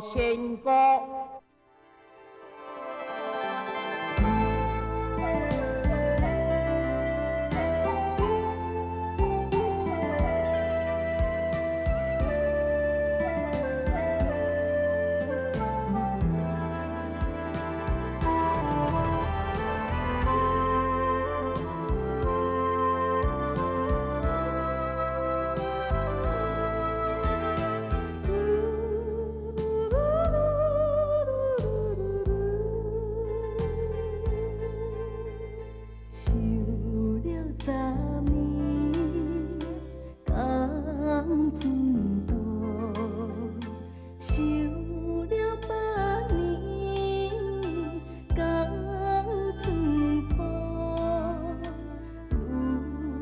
仙姑。想了十年，仝阵途；想了百年，仝阵谱。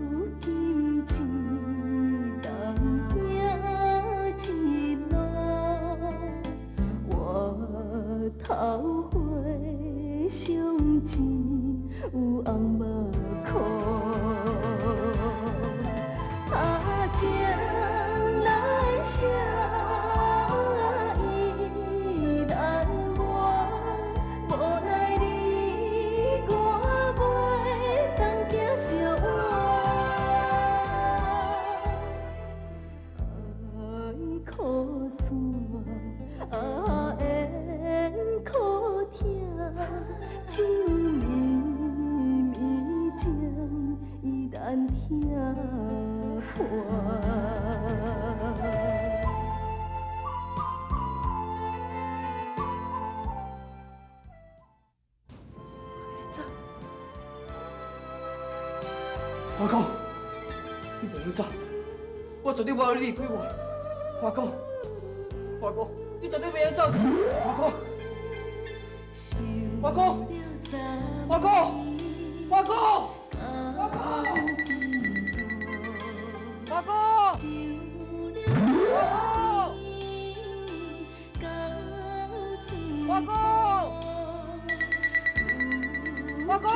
如今一人行一路，我头花相见有红目箍。啊，情难舍，意难磨，无奈你我袂当行相换。爱苦酸，啊缘苦疼，只有绵绵情意难听破。走。华哥，你袂用走，我絕對無予你離開我。華哥，華哥，你絕對袂用走。華哥，華哥，華哥，華哥，華哥，華哥，華哥，華哥，華哥，華哥，華哥，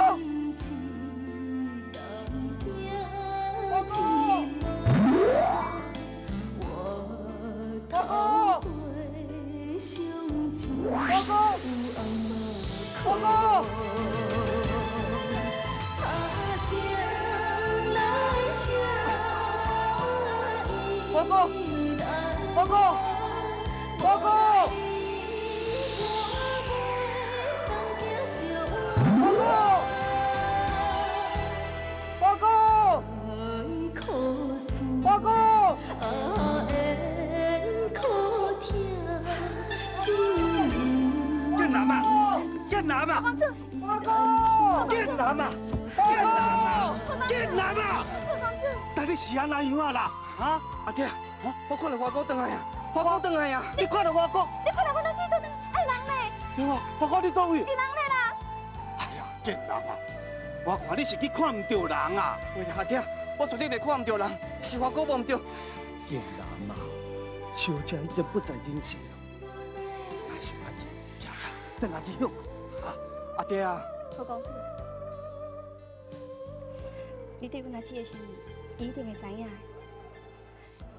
華哥，華哥，華哥，華哥，華哥，華哥，華哥，建南啊，建南啊，華哥，建南啊，建南啊，建南啊！到底是按怎樣啊啦？哈，阿爹，我看到華哥轉來啊，華哥轉來啊！你看到華哥？你看到阮阿姊轉來，愛人咧？對啊，華哥你佗位？佇人咧啦！哎呀，建南啊，我看你是去看毋著人啊！喂，阿爹，我絕對袂看毋著人，是華哥無毋對。建南啊，小姐已經不在人世了，還是愛去，行行，轉來去歇困啊！阿爹啊，何公子，你對阮阿姊的心意，伊一定會知影的。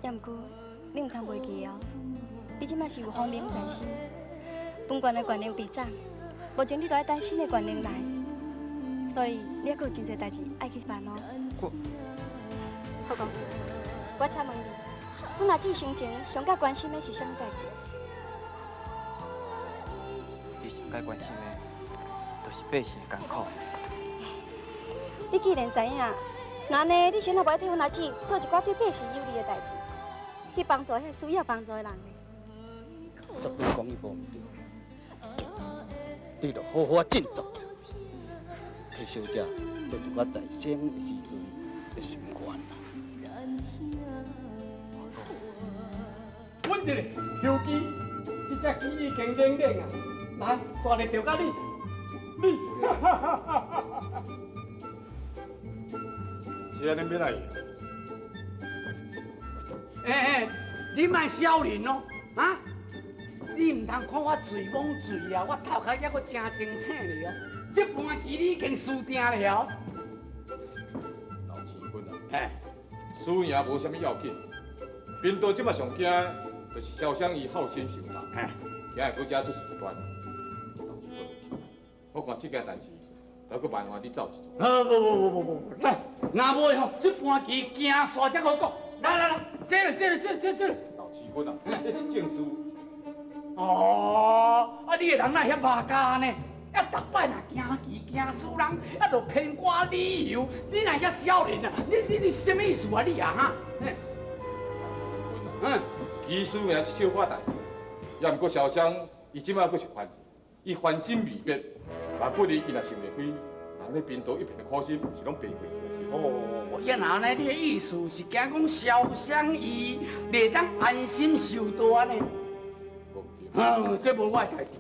也毋過，你毋通袂記哦，你這馬是有風名在身，本縣的縣令佇走，目前你都愛等新的縣令來，所以你猶閣有真濟代誌愛去辦哦。我，何公子，我請問你，阮阿姊生前上較關心的是啥物代誌？伊上較關心的，就是百姓的艱苦。你既然知影，那按呢，你先仔無愛替阮阿姊做一寡對百姓有利的代誌，去幫助遐需要幫助的人呢？煞閣講伊無毋對，你著好好振作，替小姐做一寡在生的時陣的心願啦。阮一个休機，這隻機已經冷冷啊，來，煞來著甲你，你，是按呢欲來？欸欸，你莫少年哦，啊？你毋通看我喙摸喙啊，我頭殼猶閣誠清醒咧哦。這盤棋你已經輸定了哦。老錢棍啊，嘿，輸贏無啥物要緊，貧道這擺上驚，就是蕭湘伊好心相教，今日閣遮出事端。老師傅，我看這件代誌，猶閣麻煩你走一逝。啊，無無無無無，來，若無吼，這盤棋行煞才好講。來來來，這個這個這個這個這個。老師傅啊，這是證書。哦，啊，你个人哪遐肉膠呢？啊，逐擺若行棋行輸人，啊，就偏掛理由。你若遐少年啊，你你你啥物意思啊？你啊哈？嗯，棋輸贏是小可代誌，也毋過蕭湘伊這擺閣是凡人，伊凡心未變，萬不利伊若想袂開，人咧貧道一片的苦心，是攏白費去。哦，啊若按呢，你的意思是驚講蕭湘伊袂當安心修道按呢？無對。嗯，這無我的代誌，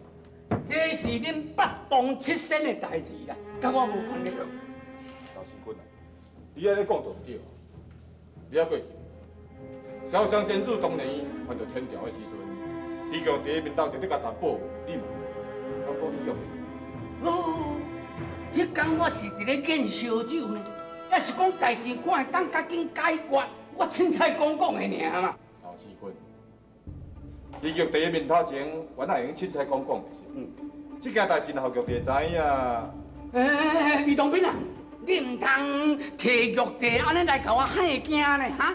這是恁八方七仙的代誌啦，佮我無關係。老師君啊，你按呢講就毋對，你猶閣會記？蕭湘仙子當年犯著天條的時陣，李玉帝面頭前咧共擔保，你嘛，敢講你叫袂記？哦，彼工我是佇咧敬燒酒呢，抑是講代誌看會當較緊解決，我凊彩講講的爾嘛。老師君，李玉帝面頭前，原來會用凊彩講講的是？嗯，這件代誌若予玉帝知影。欸，李東斌啊，你毋通提玉帝按呢來共我嚇驚呢，哈？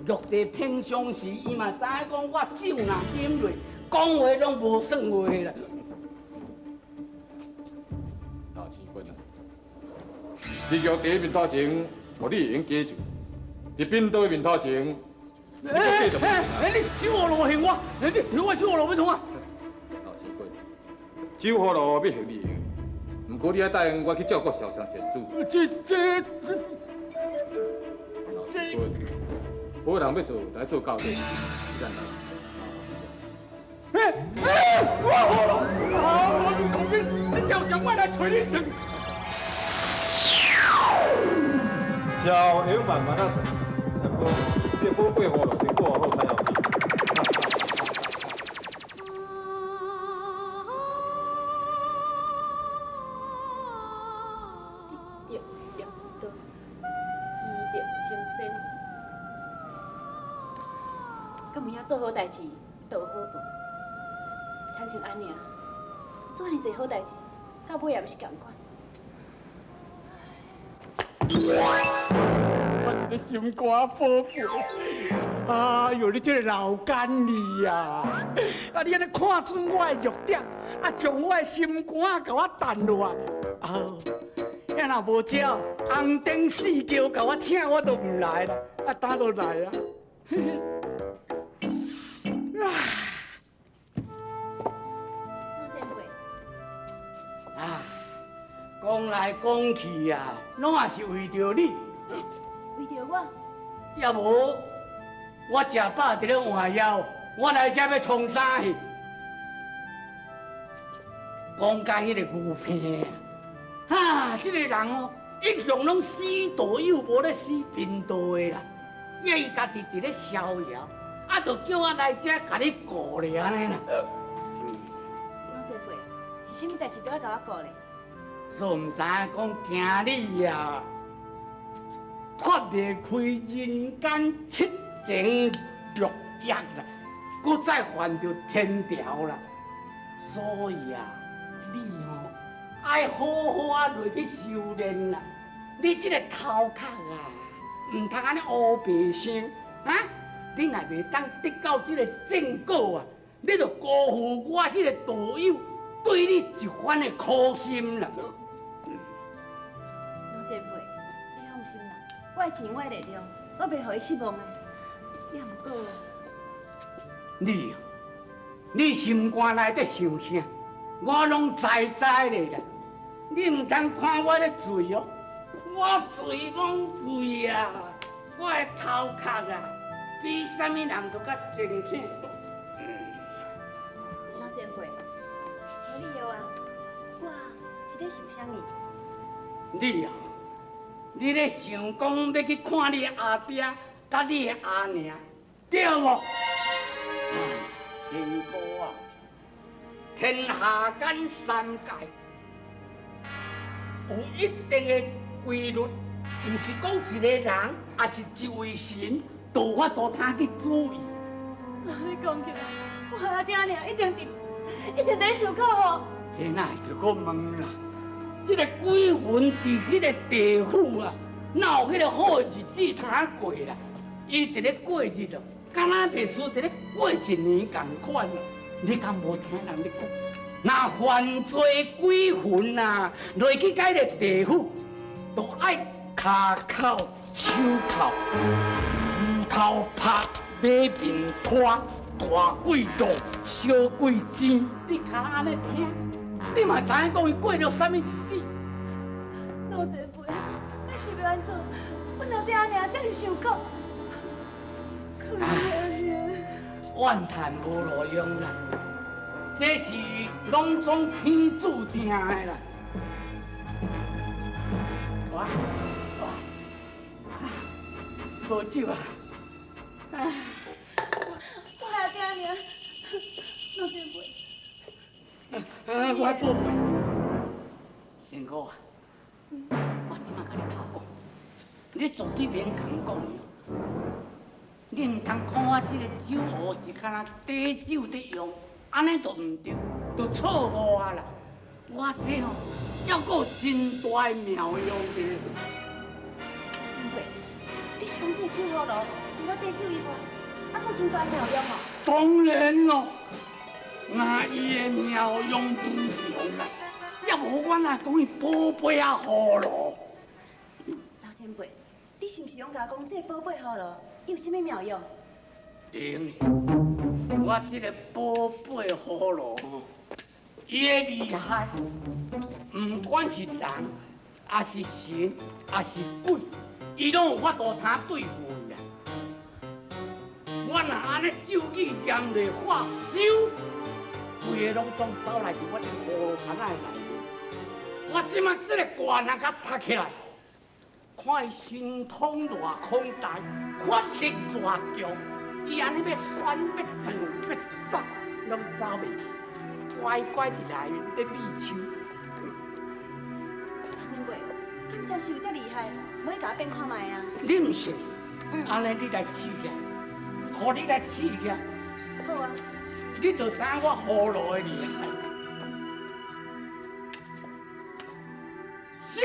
玉帝平常時，伊嘛知影講我酒若飲落，講話攏無算話啦。老師君啊，佇玉帝面頭前，予你會用假酒；佇貧道面頭前，你假就無行啊。欸，你酒葫蘆還我，你提我酒葫蘆欲創啊？老師君，酒葫蘆欲還你會用，毋過你愛答應我去照顧蕭湘仙子。這這這老師君。好人欲做，就愛做到底。這簡單。欸欸，我好了，啊！我李東斌，這條線我來揣你算。痟會用慢慢仔算，不過這寶貝葫蘆先顧好較要緊。得六道，积德成仙。敢有影做好代誌，就有好報。親像按呢，做按呢濟好代誌，到尾也毋是仝款。我一个心肝寶貝，哎喲，你這个老干你啊！啊，你按呢看準我的弱點，啊，將我的心肝共我彈落來，啊！啊，若無這，紅燈四叫共我請我都毋來啦，啊，今就來啊！老前輩，啊，講來講去啊，攏也是為著你。為著我？也無，我食飽佇咧換枵，我來這欲創啥去？講甲彼個牛片啊，這個人哦，一向攏死道友，無咧死貧道的啦。伊家己佇咧逍遙，啊，就叫我來這共你顧咧按呢啦。老前輩，是啥物代誌都愛共我顧咧？煞毋知影講驚你啊，脫袂開人間七情六欲啦，閣再犯著天條啦。所以啊，你吼愛好好啊落去修煉啦。你這个頭殼啊，毋通按呢烏白想啊！你若袂當得到這个正果啊，你就辜負我彼个道友對你一番的苦心啦。老前輩，你放心啦，我會盡我的力量，我袂予伊失望的。也毋過，你，你心肝內底想啥，我攏知知咧啦。你毋通看我咧醉哦，我醉罔醉啊！我的頭殼啊，比啥物人都較清醒。老前輩，無理由啊，我是咧想啥物？你啊，你咧想講欲去看你阿爹佮你的阿娘，對無？唉，仙姑啊，天下間三界有一定的規律，毋是講一個人，抑是一位神，就有法度通去主意。你講起來，我阿爹娘一定佇，一定佇受苦吼。這哪會著閣問啦？這个鬼魂佇彼个地府啊，哪有彼个好日子通過啦？伊佇咧過日哦，敢若袂輸佇咧過一年仝款啊！你敢無聽人咧講？若犯罪鬼魂啊，落去彼个地府，都愛跤口手銬，牛頭拍，馬面拖，大鬼路，小鬼錢。你較按呢聽，你嘛知影講伊過著啥物日子？老前輩，你是欲按怎？阮阿爹阿娘遮爾受苦，可憐阿娘。怨嘆無路用啦，這是攏總天注定的啦。哇哇，無酒啊！我阿爹阿娘，老前輩。我寶貝，仙姑啊，我這馬共你頭講，你絕對免共講。你毋通看我這個酒壺是敢若短酒佇用，按呢就毋對，就錯誤啊啦。我這吼，猶閣有真大的妙用佇咧。老前輩，你是講這个酒葫蘆除了短酒以外，猶閣有真大的妙用哦？當然咯，若伊的妙用無窮啦，也無我若講伊寶貝仔葫蘆。老前輩，你是毋是攏共我講這个寶貝葫蘆伊有啥物妙用？對，我這个寶貝葫蘆吼，伊的厲害，毋管是人，抑是神，抑是鬼，伊攏有法度通對付伊啦。我若按呢咒語念落發燒，規个攏總走來佇我這个葫蘆棚仔內面。我這馬這个卦若共讀起來，看伊神通偌廣大，法力偌強，伊按呢欲旋欲轉欲走，攏走袂去，乖乖佇內面咧覕手。老前輩，敢真是有遮厲害？無你共我變看覓啊？你毋信？按呢你來試下，予你來試下。好啊。你就知影我葫蘆的厲害。收。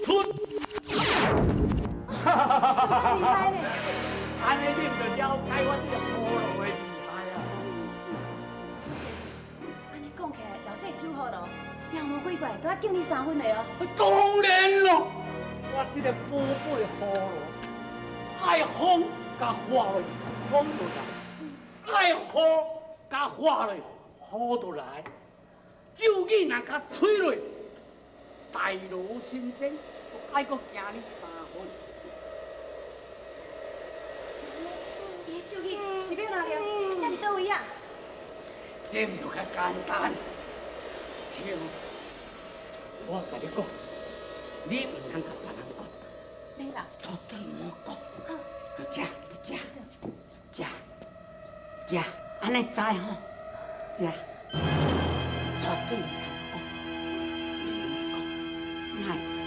出。厲害呢！按呢你就了解我這个葫蘆的厲害啊。按呢講起來，就這个酒葫蘆，妖魔鬼怪都愛敬你三分的哦。當然咯，我這个寶貝葫蘆，愛風共化落，風就來；愛雨共化落，雨就來。咒語若共吹落，大羅神仙愛閣驚你三分。伊的咒語是欲按怎念？寫佇佗位啊？這毋就較簡單？這我共你講，你毋通共別人講。袂啦，絕對莫講。佇遮，佇遮，遮，遮，按呢知吼？遮，絕對毋通講，免講，莫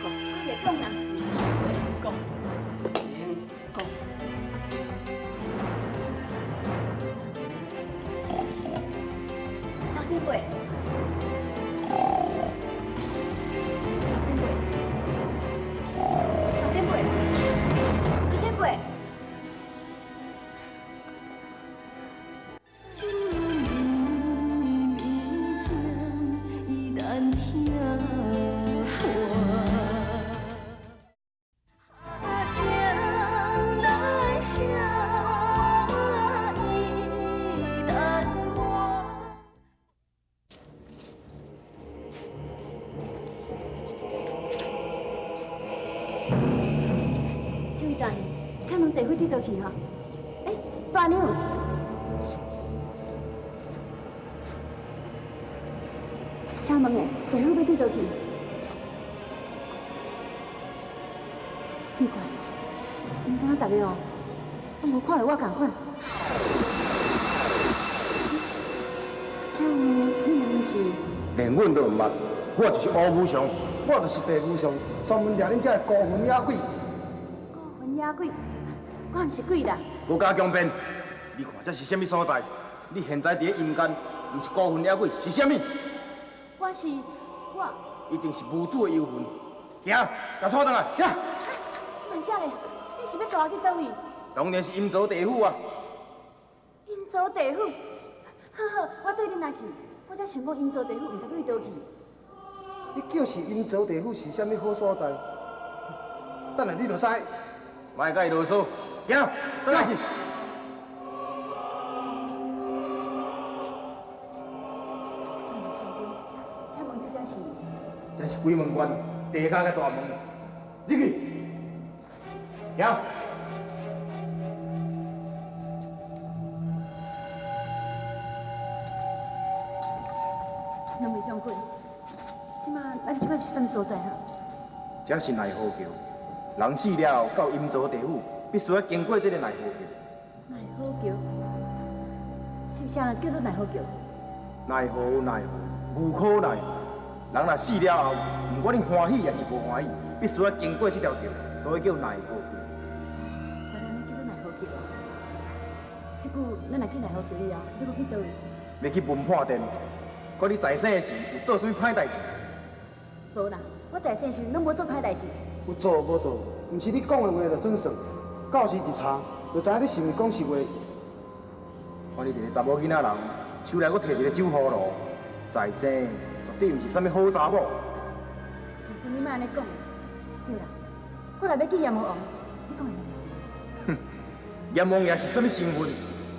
講。我袂講啦。免講，免講。老前輩，老前輩，老前輩，老前輩。酒绵绵情，伊難聽破。情難捨，伊難忘。這位大娘，請問地府佇佗去吼？欸，大娘，請問的，地府欲佇佗去？奇怪，𪜶敢若逐个哦，攏無看著我仝款。請問恁兩位是？連阮都毋捌，我就是烏無常，我就是地府上专门掠恁这个孤魂野鬼。孤魂野鬼，我毋是鬼啦。无加强辩，你看这是啥物所在？你现在伫咧阴间，毋是孤魂野鬼，是啥物？我是我。一定是无主的幽魂。行，共带转来，行。慢者咧，你是欲带我去佗位？当然是阴曹地府啊！阴曹地府，好好，我缀恁来去。我才想讲阴曹地府，毋知欲去佗去。你叫是阴曹地府是啥物好所在？等下你就知。莫佮伊啰嗦，行，转来去。将军，请问这只是？这是鬼门关，地下个大门，入去，行。两位将军，这马咱这马是啥物所在哈？这是奈何桥，人死了后到阴曹地府，必须要经过这个奈何桥。奈何桥，是毋是啊？叫做奈何桥？奈何奈何，无可奈何。人若死了后，不管你欢喜抑是无欢喜，必须要经过这条桥，所以叫奈何桥。原来按呢叫做奈何桥啊！这久咱若去奈何桥以后，欲阁去佗位？欲去文化殿。看你在生的时有做啥物歹代志？无啦，我在生时拢无做歹代志。有做无做，毋是你讲的话就准算。到时一查，就知影你是毋是讲实话。看你一个查某囡仔人，手内阁提一个酒葫芦，在生绝对毋是啥物好查某。将军，你莫按呢讲。对啦，我若欲见阎王王，你讲会用无？哼，阎王爷是啥物身份？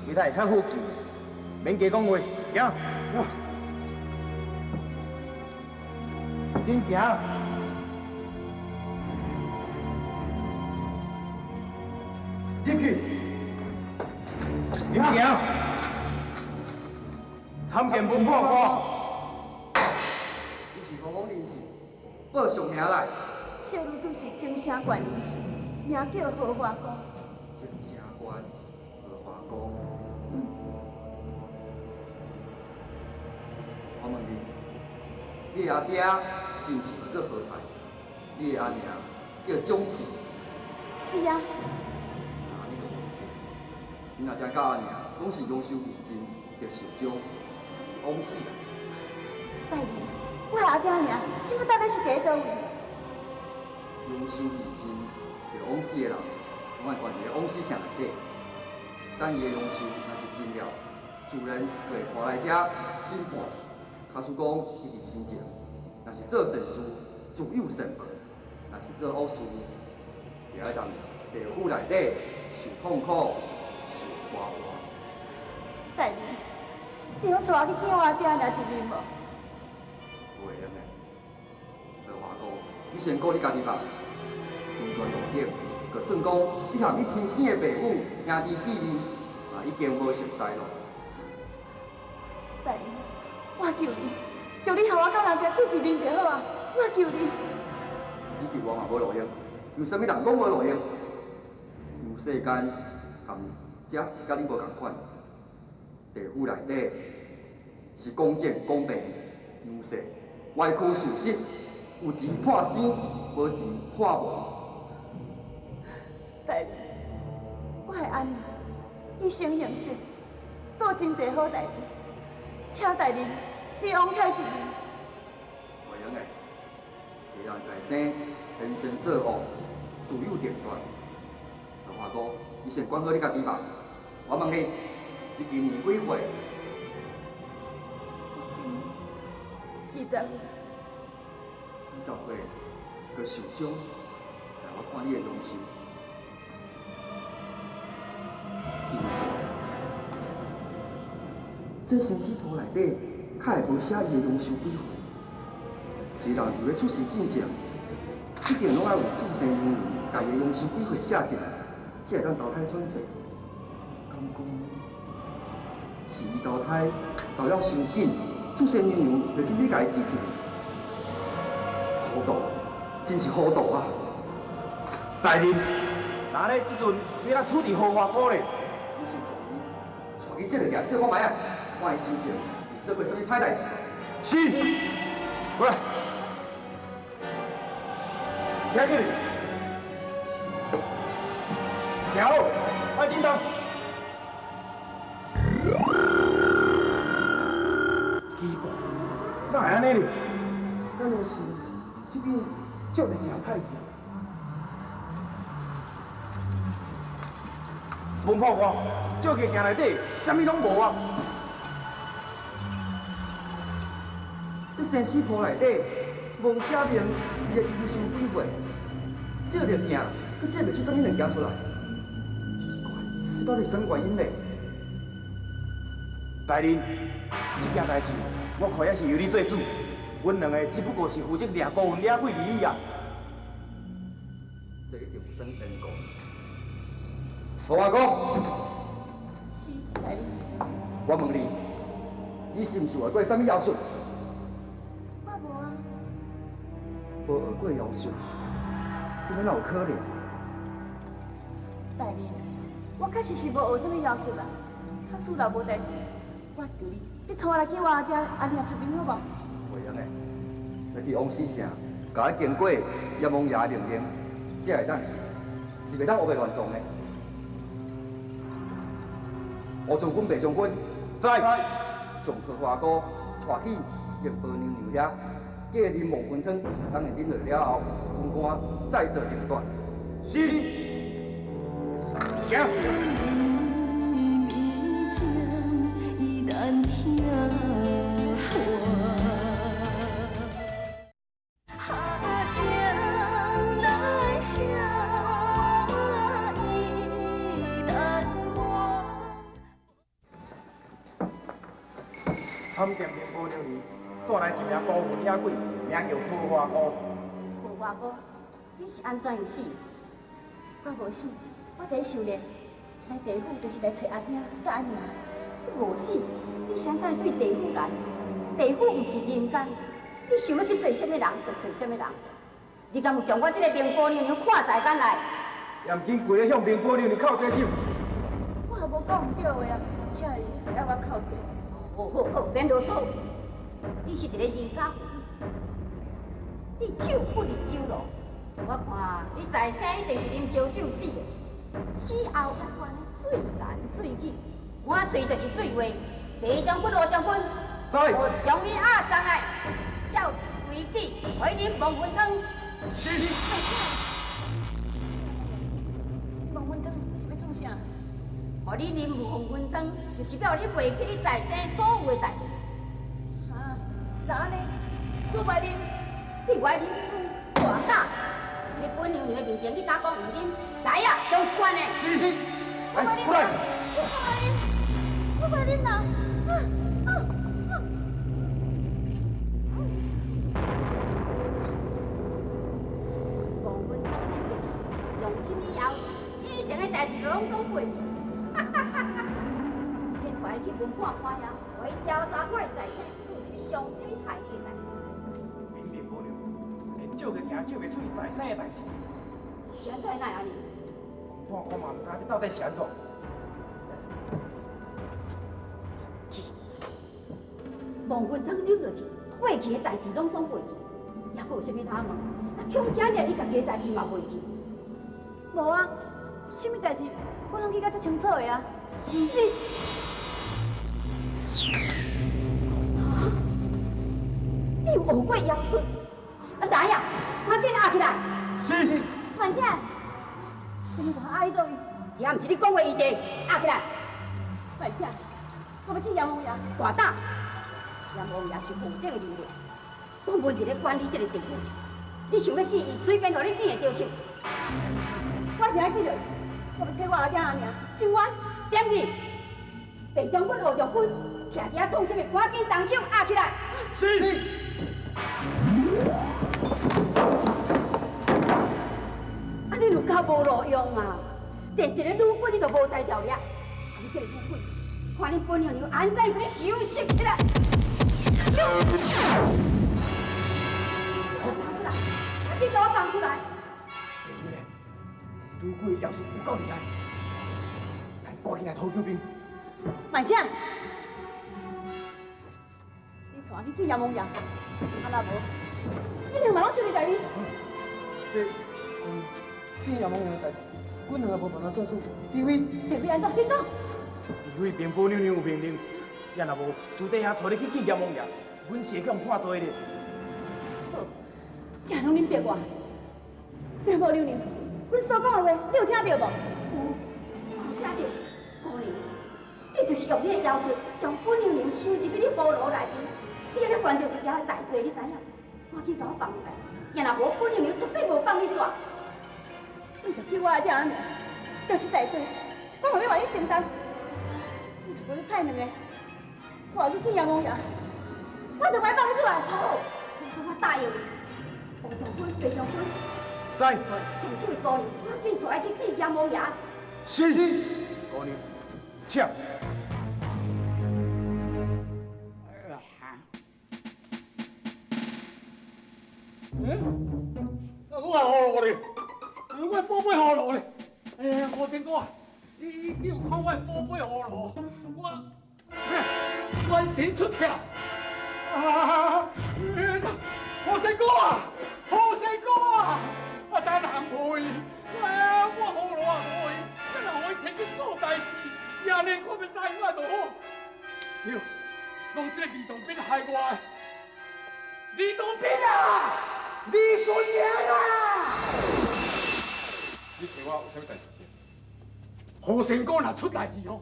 你哪会遐好见？免加讲话，行。紧行！入去，紧行！参见文判官。你是何方人士？报上名来。小女子是青城县人士，名叫何花姑。青城县何花姑。我问你。你的阿爹是毋是叫做何太？你的阿娘叫蒋氏。是啊。那你就无对。恁阿爹佮阿娘拢是阳寿未尽，得寿终枉死。大人，我的阿爹阿娘这摆到底是伫咧佗位？阳寿未尽得枉死的人，拢爱关伫咧枉死城内底。等伊的阳寿若是尽了，自然就会带来遮审判。假使讲伊伫生前，若是做善事，自有善报；若是做恶事，就爱踮地府内底受痛苦、受折磨。大人，你有带我去见我阿爹阿娘一面无？袂用的，何华哥，你先顾你家己吧。黄泉路顶，就算讲你和你亲生的爸母兄弟见面，嘛已经无熟似咯。大人，我求你，求你予我佮阿爹见一面就好啊！我求你。你求我嘛无路用，求啥物人拢无路用。求世间和这是佮你无仝款。地府内底是公正公平，阳世歪曲事实，有钱判生，无钱判无。大人，我的阿娘一生行善，做真济好代志，请大人你网开一面。袂用的，一个人在生，天生作恶，自有定夺。老华哥，你先管好你家己吧。我问你，你今年几岁？我今年20岁。20岁，阁受伤，来，我看你的容寿。这生死簿内底，较会无写伊的容寿几岁？一人伫咧出世进前，一定拢爱有注生娘娘，共伊的容寿几岁写起来，才会当投胎转世。敢讲是伊投胎投了伤紧，注生娘娘就直接共伊记起来。糊涂，真是糊涂啊！大人，那咧这阵欲怎处置何华姑咧？你先带伊，带去这个业做看觅啊，看伊生前有做过啥物歹代志无？是。过来。听起来，听好，爱叮当。奇怪，哪会按呢哩？敢若是这边照的行歹去啊？文判官，照镜镜内底，啥物拢无啊！这生死簿内底无写明伊的优秀几岁，照着镜，阁照袂出啥物物件出来。奇怪，这到底啥原因呢？大人，这件代志我看也是由你做主，阮两个只不过是负责掠孤魂野鬼而已啊。这一定有啥物变故。何阿哥，是，大人。我问你，你是毋是学过啥物妖术？我无啊。无学过妖术，这哪有可能？大人，我确实是无学啥物妖术啦。假使若无代志，我求你，你带我来见我阿爹阿娘出面好无？袂用的，要去王死城，共伊经过阎王爷的命令，才会当去，是袂当乌白乱撞的。吴将军、白将军，在。将桃花姑带去宁波娘娘遐，过啉梦魂汤，等下啉落了后，军官再做定夺。是。行。参见宁波娘娘，带来一名孤魂野鬼，名叫桃花姑。桃花姑，你是按怎样死？我无死，我伫咧修炼，来地府就是来找阿爹佮阿娘。你无死，你是按怎对地府来？地府毋是人间，你想欲去找啥物人，就找啥物人。你敢有将我这个明波娘娘看在眼内？严禁规咧向明波娘娘叩这手。我也无讲毋对话啊，啥会爱我叩罪？好好好，免啰嗦。你是一个人家妇女，你手不离酒炉，我看你在生一定是啉烧酒死的，死后犹阁按呢醉言醉语，满喙就是醉话。白将军、吴将军，在，将伊押送来，照规矩，予伊啉梦魂汤。是。梦魂汤是欲创啥？予你啉梦魂汤，就是欲予你袂记你在生所有的代志。哈，那按呢，我袂啉。你袂啉，大胆！你本娘娘的面前，你敢讲毋啉？来呀，用灌的。是是。来，过来。我袂啉，我袂啉啦！啊啊！梦魂汤啉落，从今以后，以前的代志就拢总过去。哈哈哈哈！先带伊去文判官遐，予伊调查看伊在生做啥物伤天害理的代志。明明无了，连照个镜照袂出伊在生的代志。是按怎哪会按呢？文判官嘛毋知这到底是按怎。梦魂汤啉落去，过去的代志拢总袂记，犹阁有啥物通问？啊，恐惊连伊家己的代志嘛袂记。无啊，啥物代志我拢记甲足清楚的啊。你，你有学过妖术？啊来呀，赶紧压起来！是。万姐，你们讲压伊佗位？这毋是你讲话余地，压起来。万姐，我欲见阎王爷。大胆！阎王爷是何等的人物，专门伫咧管理这个地府。你想欲见伊，随便予你见会著手。我一定爱见著伊，我欲替我阿爹阿娘伸冤。点去，白将军、吴将军，徛伫遐创啥物？赶紧动手压起来！是。啊，你有够无路用啊！连一个女鬼你都无才调掠，啊，你这个女鬼，看恁本娘娘按怎予你收拾起来！放出来！赶紧给我放出来！朋友咧，这个女鬼的妖术有够厉害，咱赶紧来讨救兵。万请，你带我去见阎王爷，啊若无，你两嘛拢受你内面。这。见阎王爷的代志，阮两个无办法做主，除非除非按怎？你讲。除非兵部娘娘有命令，也若无，私底下带你去见阎王爷，阮是会去予判罪的。好，既然拢恁逼我，兵部娘娘，阮所讲的话，你有听著无？有，我有听著。姑娘，你就是用你的妖术，将本娘娘收入去你葫芦内面，你按呢犯著一条的大罪，你知影？赶紧共我放出来，也若无，本娘娘绝对无放你煞。为著救我阿爹阿娘，就是大罪，我嘛欲愿意承担。你若无欲派两个，带我去见阎王爷，我就袂放你出来。好，我答应你。吴将军、白将军，在。将这位姑娘赶紧带去见阎王爷。是。姑娘，请。嗯，我葫芦咧，我宝贝葫芦咧。哎，吴仙姑啊，你有看我的宝贝葫芦？我元神出窍啊！吴仙姑啊，吴仙姑啊，啊，等人无伊，啊，我葫芦也无伊，这若予伊提去做代志，伊按呢看欲使我就好。对，拢这个李洞宾害我的，李洞宾啊！李顺英啊！你找我有啥物代志？何仙姑若出代志吼，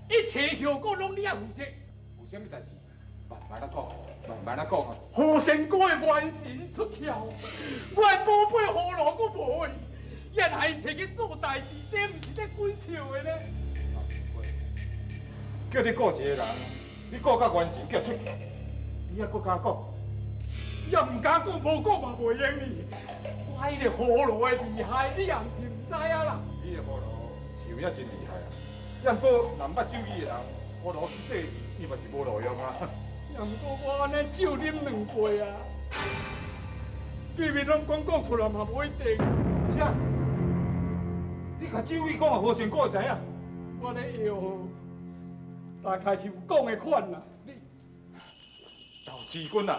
一切后果拢你爱负责。有啥物代志？慢慢仔讲，慢慢仔讲啊。何仙姑的元神出窍，我的宝贝葫芦阁无去，也若伊提去做代志，这毋是咧滚笑的呢？叫你顾一个人，你顾到元神叫出窍，你犹阁敢讲？也毋敢讲，无讲嘛袂用哩。我彼个葫芦的厉害，你也毋是毋知影啦。你的葫芦是有影真厉害啊！也毋过，若毋捌咒语的人，葫芦去缀伊嘛是无路用啊。也毋过我按呢酒啉两杯啊，秘密拢讲讲出来嘛无一定。啥？你共酒语讲予何仙姑会知影？我咧药，大概是有讲的款啦。你赵志军啊！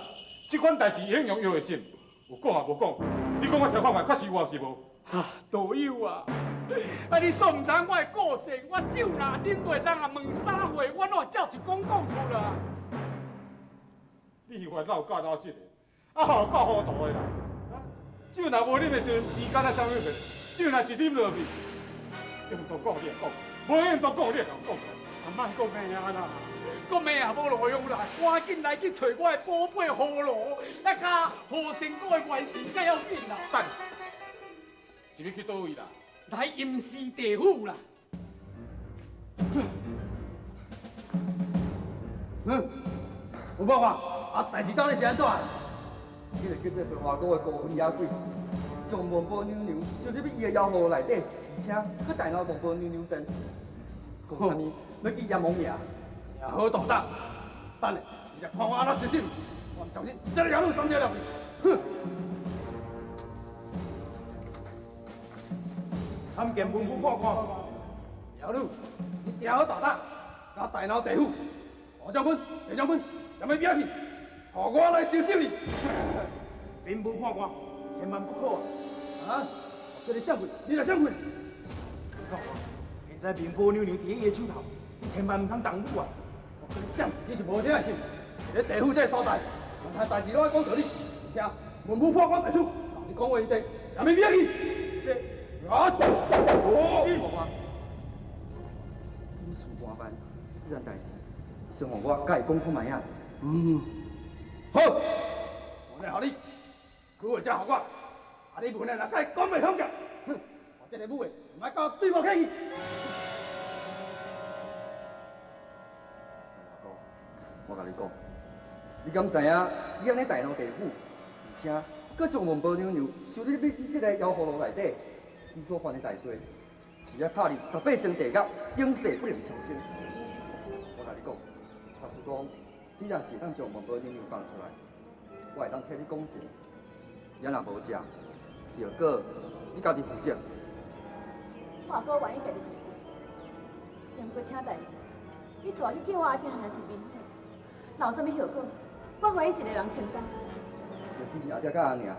这款代志会用药的心，有讲也无讲，你讲我听看觅，确实有抑是无？啊，道友啊，啊你煞毋知我的个性，我酒若啉落，人若问啥货，我哪会照实讲讲出来？你是烦恼够老实的，啊吼够糊涂的啦。酒若无啉的时阵，钱敢若啥物货？酒若一啉落去，用当讲你会讲，无用当讲你会讲讲。啊，莫阁骂啊啦！阁骂也无路用啦，赶紧来去揣我的宝贝葫芦，啊，佮何仙姑的元神较要紧啦。等，是欲去佗位啦？来阴司地府啦。嗯，有报告，啊，代志到底是按怎？彼个叫做梅花姑的孤魂野鬼，将王婆娘娘收入去伊的妖葫芦内底，而且阁带到王婆娘娘殿，讲啥物欲见阎王爷。真好大胆！等下，你再看我按怎收拾，我毋相信这个妖女三条了去。哼！参见文武判官。妖女，你真好大胆，敢大闹地府！吴将军、李将军，啥物表现？予我来收拾你！兵部判官，千万不可啊！啊！我叫你闪开，你就闪开。判官，现在民部娘娘伫伊的手头，你千万毋通动武啊！我叫你闪，你是无听的是？伫咧地府这个所在，任何代志拢爱讲道理，而且文武判官在此，你讲话一定啥物表现？这啊！是。判官，紧事万办，这件代志，先予我共伊讲看觅啊。嗯，好，我来予你，机会才予我，啊你问的若共伊讲袂通食，哼，我这个母的，毋爱佮我对无客气。我共你讲，你敢知影？你按呢大闹地府，而且阁将王婆娘娘收入你这个妖葫芦内底，你所犯的大罪，是欲拍入18层地狱，永世不能超生。我共你讲，假使讲你若是会当将王婆娘娘放出来，我会当替你讲情。也若无者，后果你家己负责。我也阁愿意家己负责，也毋过请大人，你带去见我阿爹尔一面好，若有啥物后果，我愿意一个人承担。欲见你阿爹佮阿娘，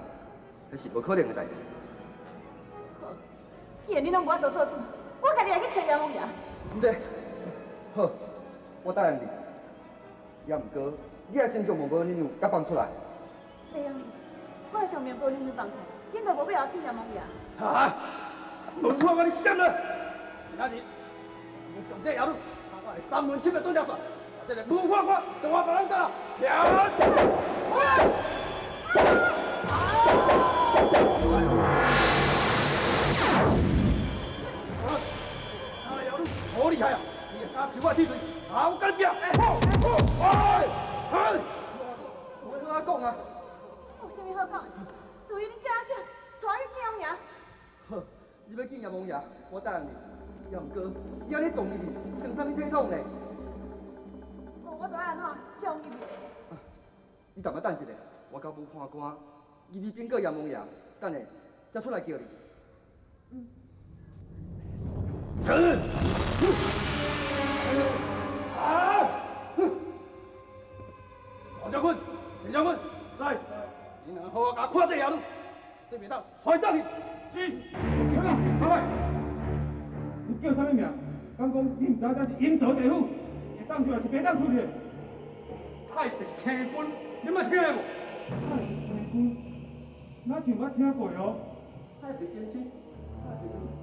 彼是无可能的代志。既然你攏無法度做主，我家己來去揣閻王爺。唔這，好，我答應你。也毋過，你愛先將孟婆娘娘共放出來。袂用哩，我若將孟婆娘娘放出來，恁就無欲予我見閻王爺。哈！文判官，你閃啦！今仔日，我將這妖女，拍到三門七個總條線，把這個武判官就我別人做啦。好厲害啊！你敢收我鐵錘，好緊拼！哎哎，有話好講啊！有啥物好講的？除非恁囝仔帶我去見王爺。好，你欲見閻王爺，我答應你。也毋過，你按呢撞入去，算啥物體統呢？無，我著愛按怎撞入去？你淡薄等一下，我佮武判官入去稟告閻王爺，等下才出來叫你。嗯。啊！大將軍、二將軍，來，你兩個好好共看這野女，對袂當，還走去。是。小姐，阿你叫啥物名？敢講你毋知這是陰曹地府，會當出來是袂當出去。太白星君，你捌聽過無？太白星君，哪像捌聽過哦？太白金星。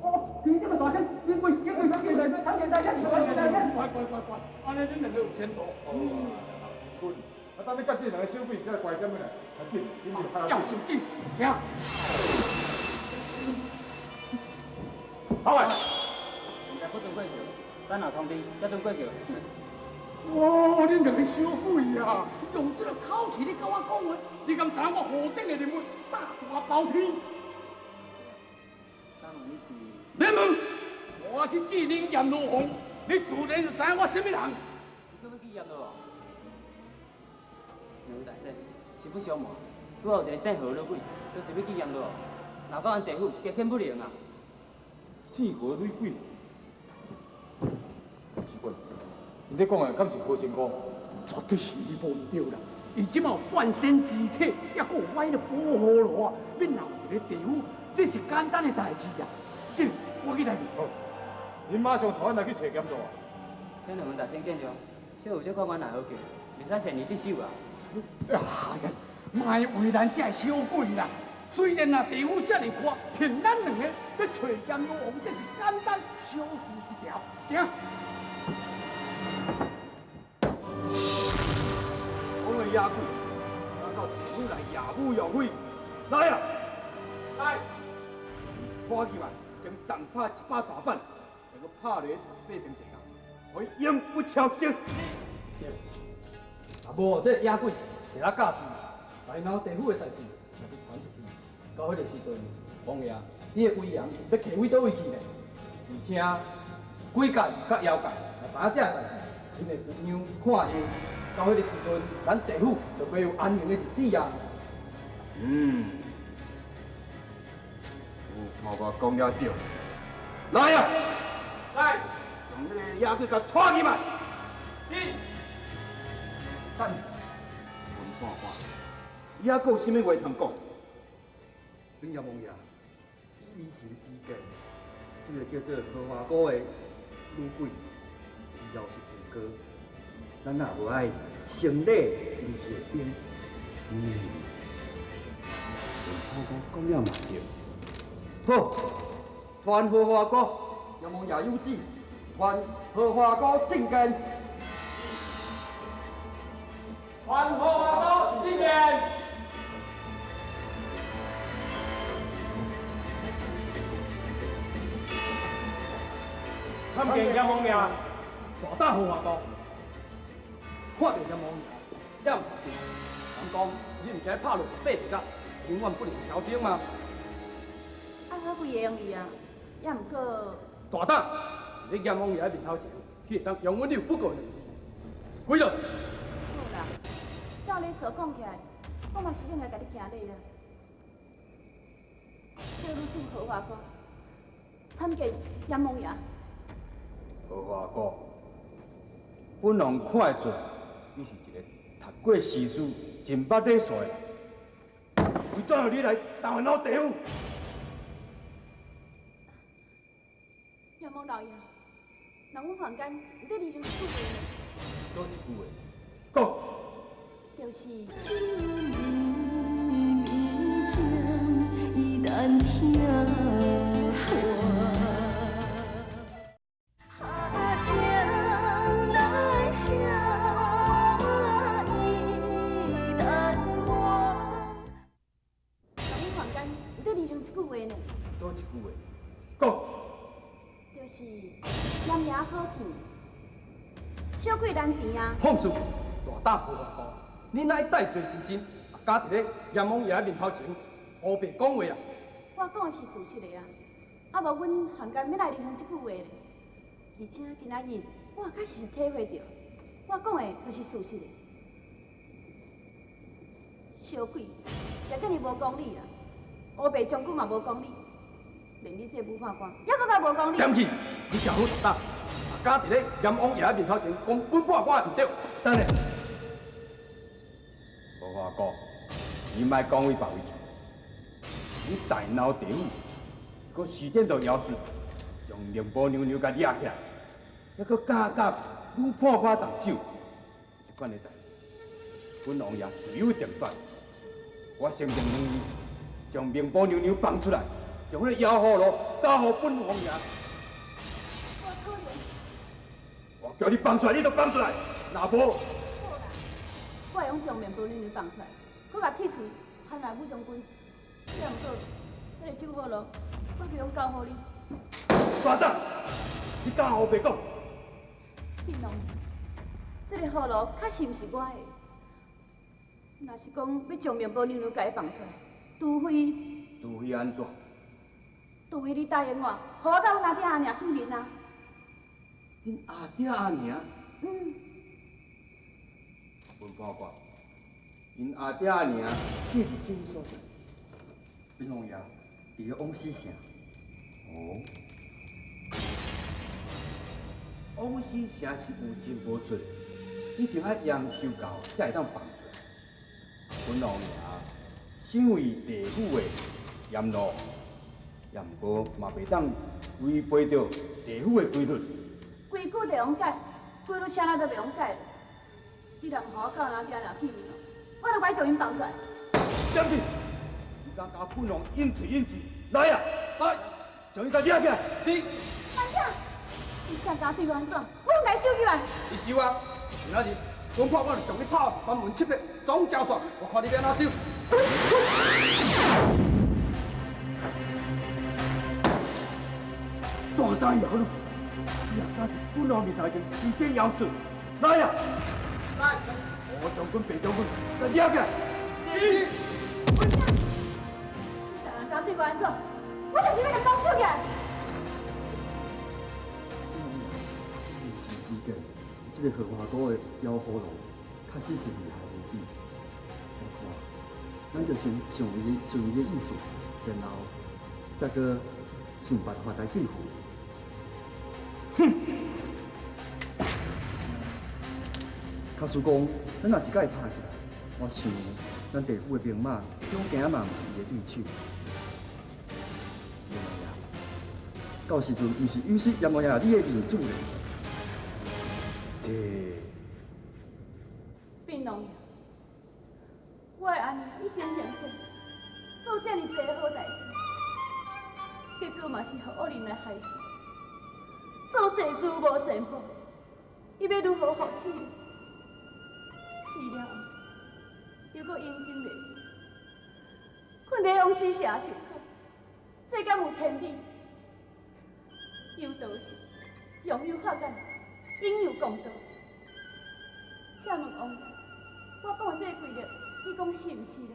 哦，聽這麼大聲，警衛，警衛，參見大仙，參見大仙，參見大仙！乖乖乖乖，按呢恁兩個有前途。哦，老神君，啊，等你佮這兩个小鬼才來乖啥物來？較緊，緊就較要小緊，行。走來。現在不准過橋，等下通知才准過橋。哇，恁兩个小鬼啊，用這个口氣咧佮我講話，你敢知影我何等的人物，膽大包天？免問，帶我去見恁閻羅王，你自然就知影我啥物人。你閣欲見閻羅王？兩位大仙，實不相瞞，拄仔有一个姓何女鬼，就是欲見閻羅王，鬧到阮地府加遣不靈啊！姓何女鬼？奇怪，𪜶咧講的敢是何仙姑？絕對是伊無毋對啦！伊這馬有半仙之體，猶閣有我彼个保護羅啊，欲鬧一个地府，這是簡單的代誌啊！緊，我去來去。好，恁馬上帶阮來去揣閻羅王。請兩位大仙見諒，小有這款阮也好叫，袂使善離職守啊！啊呀，莫為難這个小鬼啦！雖然啊地府遮爾闊，憑咱兩個欲揣閻羅王，這是簡單小事一條。行。講的野鬼，敢到地府來野武揚威，來啊！來，拖起來，先重拍100大板，再閣拍落18層地獄，予伊永不超生。對，若無這个野鬼踅咧教示，來鬧地府的代誌，若是傳出去，到彼个時陣，王爺，你的威嚴欲提佇佗位去呢？而且鬼界佮妖界，若知影這个代誌，恁會互相看向，到彼个時陣，咱地府就袂有安寧的日子啊！嗯，有看我講了對，來啊！來，將彼個野鬼共拖起來。是。等，文判官，你猶閣有啥物話通講？恁閻王爺，以迷神之見，這个叫做荷花姑的女鬼，伊妖術真高，咱若無愛成禮伊是會變。嗯，文判官講了嘛對。好，傳荷花姑，閻王爺有旨，傳荷花姑覲見。傳荷花姑覲見。參見閻王爺，大膽荷花姑，看著閻王爺，也毋對，人講你毋驚拍落18地獄，永遠不能超生嗎？啊，我會用伊啊，也毋過大膽，佇閻王爺面頭前，彼會當容阮你有不過兩字？幾落？好啦，照你所講起來，我嘛是應該共你行禮啊。小女子荷花姑，參見閻王爺。荷花姑，本王看會出，你是一个讀過詩書、真捌禮數的人。為怎樣你來投緣老地府？阎王老爷，人阮凡间有对你行一句话呢？佗一句话？讲。就是。这绵绵情，伊难听破。情难舍，意难忘。人阮凡间有对你行一句话呢？佗一句话？讲。就是严爷好见，小鬼难缠啊！放肆！大胆荷花姑，你乃带罪之身，也敢伫咧阎王爷面头前乌白讲话啊？我讲的是事实的啊！啊无阮汉奸欲来流行这句话咧。而且今仔日我确实是体会著，我讲的就是事实的。小鬼也遮尔无公理啦，乌白将军嘛无公理，连你这武判官也阁较无公理。检去，你诚好大胆，也敢伫咧阎王爷面头前讲本判官毋对。等下，无话讲，你莫讲为别位去。你大闹地府，阁施展著妖术，将宁波娘娘共掠起来，犹阁敢佮武判官动手，这款的代志，本王爷自有定断。我先命两字，将宁波娘娘放出来，将彼个妖葫芦交予本王爷。无可能！我叫你放出来，你就放出来，若无，好啦，我会用将面包娘娘放出来，阁共铁槌喊来武将军。也毋过，这个酒葫芦，我袂用交予你。大胆！你敢乌白讲？天龙，这个葫芦确实毋是我的。若是讲欲将面包娘娘共伊放出来，除非…… 除非按怎？除非你答应我，予我佮阮阿爹阿娘见面啊！恁阿爹阿娘？嗯。文判官，𪜶阿爹阿娘住伫啥物所在？本王爷伫咧往死城。哦。往死城是有进无出，一定爱验收到才会当放出来。本王爷身为地府的阎罗，也毋过嘛袂当违背著地府的规律。规矩袂用改，规律啥物都袂用改。你若毋予我佮阿爹阿娘见面，我就爱将𪜶放出来。检去，你敢佮本王应喙应舌？来啊，来，将伊共抓起来。是。班长，你啥敢对我按怎？我拢共伊收入来。你收啊！今仔日，阮判官就将你拍三魂七魄总交煞，我看你欲按怎收。大胆妖女，你也敢伫本王面头前施展妖术？来啊！来，乌将军、白将军，共抓起来。是。你敢对我按怎？我就是欲共动手起来。一时之间，这个荷花菇的妖葫芦确实是厉害无比。我看，咱就先顺伊的意思，然后再阁想办法来对付伊。哼！假使讲，咱若是佮伊拍起来，我想咱地府的兵马恐惊嘛毋是伊的对手。阎王爷，到时阵毋是有失阎王爷你的面子咧。这，变龙爷，我的阿娘一生行善，做遮尔济好代志，结果嘛是予恶人来害死。做善事无善报，伊欲如何服死？死了后，又阁阴魂未散，睏伫往死城受苦，这敢有天理？有道是，用有法眼，应有公道。请问王爷，我讲的这个规律，你讲是毋是咧？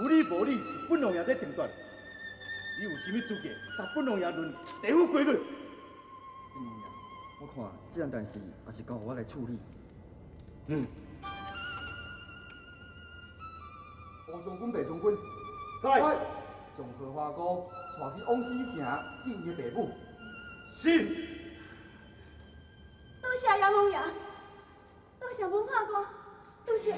有理无理是本王爷咧定夺，你有啥物资格共本王爷论地府规律？本王爷，我看这件代志也是交予我来处理。嗯。乌将军、白将军，在。将荷花姑带去往死城见伊的爸母。是。多谢阎王爷，多谢文判官，多谢。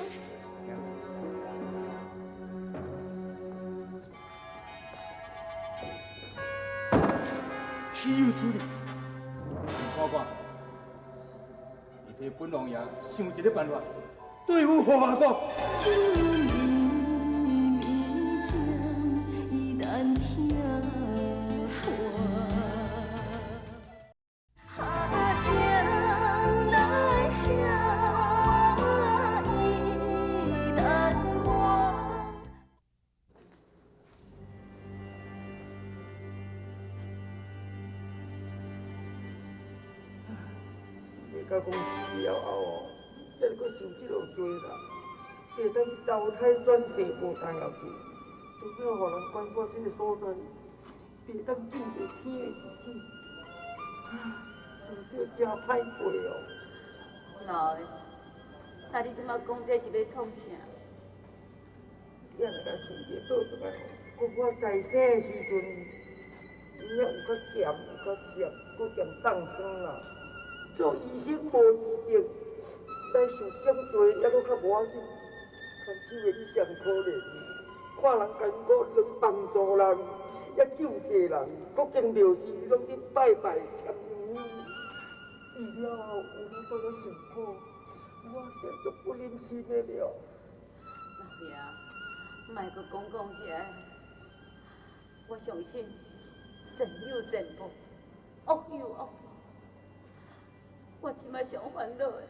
岂有此理！看看，你替本王爷想一个办法，对付胡阿哥。这绵绵情，伊难听破。情难写，意难磨。你甲讲死了后哦，才阁受这落罪啦，会当去投胎转世无当要紧，除了予人关我这个所在，袂当见著天的日子，啊，想著真歹过哦。老的，那你这马讲这是欲创啥？你若甲想者倒转来，讲我在生的时阵，有影有较咸，有较涩，阁兼冻酸啦。做医生无医德，来受伤济，犹阁较无要紧。牵手的你上可怜，看人艰苦，能帮助人，也救济人，阁经庙时拢伫拜拜念经。死了后有你倒咧受苦，我实在足不忍心的了。老爷，莫阁讲讲遐，我相信善有善报，恶有恶报。我这摆上烦恼的，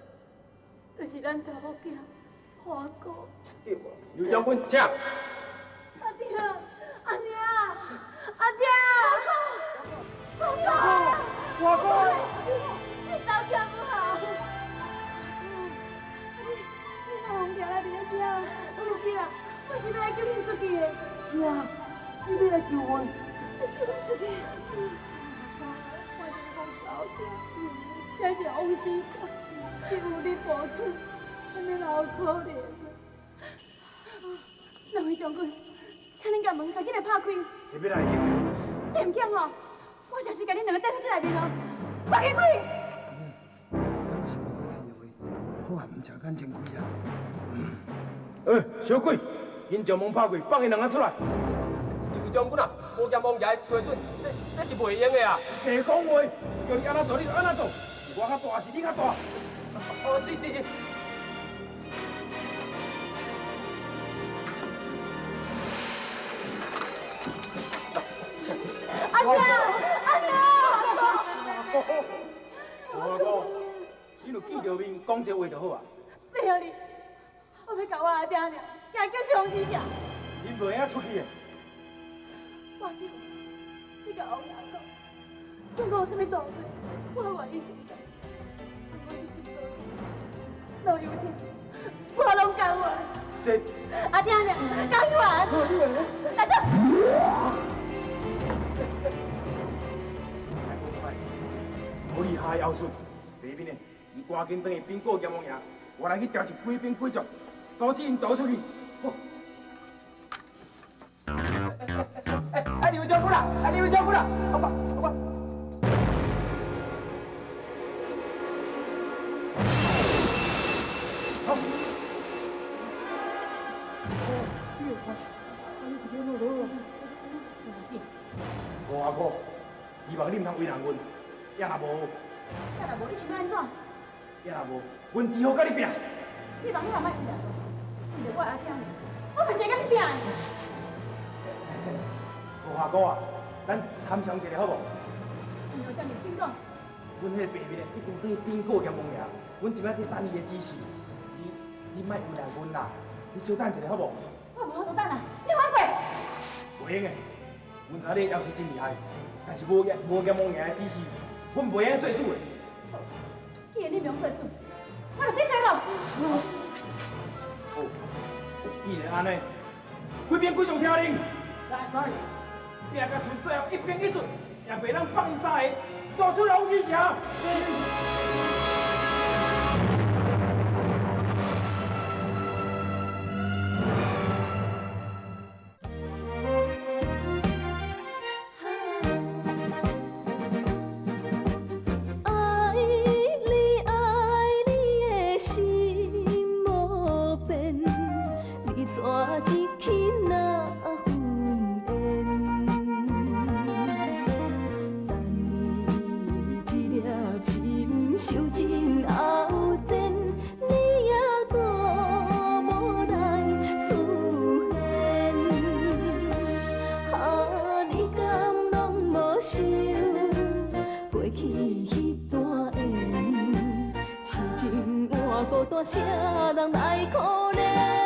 就是咱查某囝华哥。对啊。刘将军，请。阿爹，阿娘，阿爹，华哥，华哥，你走起不好？你哪通徛来伫咧遮？不是啦，我是欲来救恁出去的。是啊，你欲来救阮？救阮出去。我就是讲走囝。这是王先生，是有你保存，按呢哪有可能？两位将军，请恁共门赶紧来拍开。这欲来用你毋惊吼？我就是共恁两个带到这内面哦，赶紧开！我是乖乖听话，好汉毋食眼前亏啊！欸，小鬼，紧将门拍开，放𪜶两个出来。刘将军啊，无剑王爷的批准，这是袂用的啊！瞎讲话，叫你按怎做你就按怎做，是我较大，是你较大？哦，是是是。阿娘，阿娘，阿哥，你若见著面讲这话就好啊。袂晓你，我欲共我阿爹娘，行叫相思城。恁袂用出去的。我叫你共王爷讲，总讲有啥物大罪，我愿意承担。总讲是出多事，老油条，我拢甘愿。这阿爹娘，甘愿。来走。好厉害妖术，第一边呢，你赶紧转去禀告阎王爷，我来去调集几兵几将，阻止𪜶逃出去。好。哎，刘将军啊，哎，刘将军啊，阿爸，阿爸。好。吴阿哥，希望你毋通为难阮，也若无，也若无，你想欲按怎？也若无，阮只好佮你拼。希望你嘛莫为难我，为著我阿囝，我嘛是会佮你拼的。吴阿哥啊，咱参详一下好无？参详啥物？紧讲。阮彼个白面的已经转去禀告阎王爷，阮这摆伫等伊的指示。你莫为难阮啦，你小等一下好无？我无法度等啊，你还过。袂用的，阮知你妖术真厉害，但是无阎王爷的指示，阮袂用做主的。好，既然你袂用做主，我就得罪咯。好，既然按呢，几兵几将听令，来来，拼甲剩最后一兵一卒，也袂当放𪜶三个，夺出龙狮城。爱你爱你的心无变，离散一起哪分缘？等你孤單，啥人來可憐？